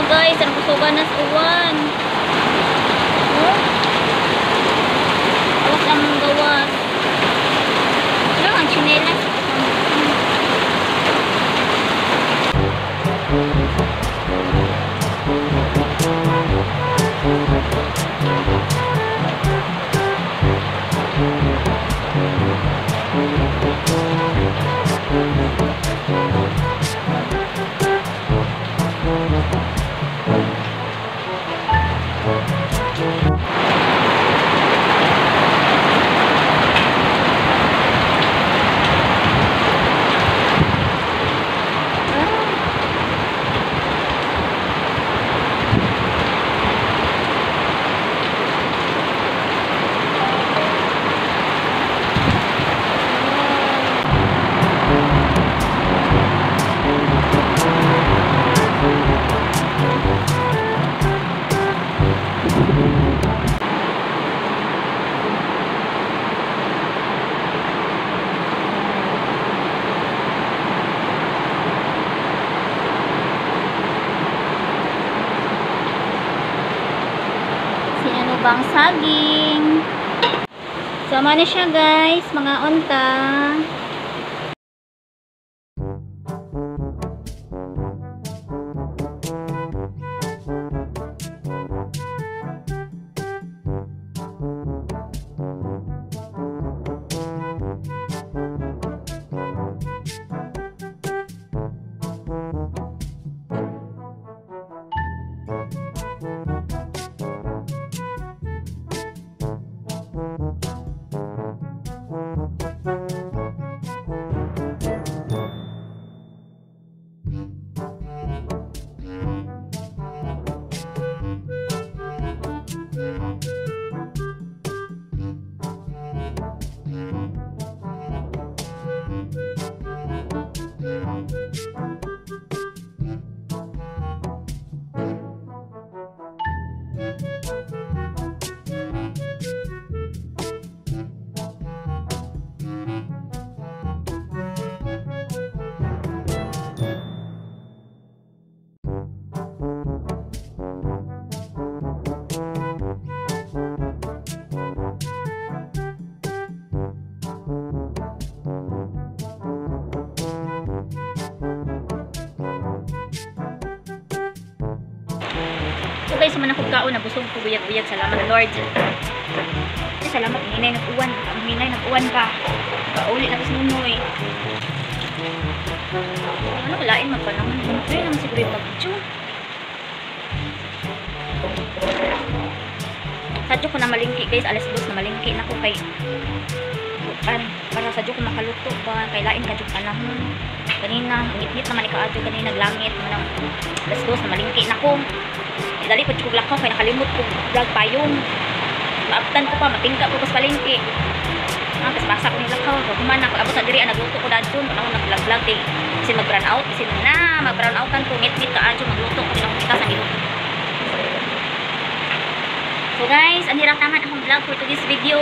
Guys, ang kusugan na sa uwan. Oh? Awas ang gawas. Ano ang chinelas? Bang saging. So, na siya guys, mga unta. So guys, man ako kaon, nabusog ko buyag-buyag. Salamat Lord. Ay, salamat hinay nag-uwan, ang hinay nag-uwan pa. Kauli na tas nunoy. Ano kalain man panahon. Kaya naman siguro yung bagyo. Sadyo ko na malingki guys, alas 2 na malingki na ko kay bukan para sadyo ko makaluto pa kay lain ka jud panahon. Kanina, ngit-ngit naman ikaadyo kanina naglangit man alas 2 na malingki na ko. Dali po ko lakaw kay nakalimot ko vlog payong. Maabtan ko pa matingka ko pas palengke. Ah, kas basa ko ni lakaw. Human ako abot sa diri nagluto ko dadyon, wala ko nag-vlog kay bisin mag-brown out, bisin na mag-brown outan ko ngit-ngit kaadyo magluto ko din akong kita sa giluto. So guys, anira taman akong vlog for today's video.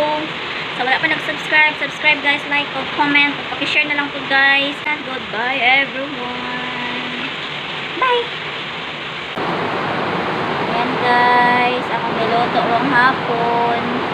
Sa wala pa nag-subscribe, subscribe guys, like, comment, paki-share na lang po guys. And goodbye everyone. Bye. Ayan guys, akong niluto rong hapon.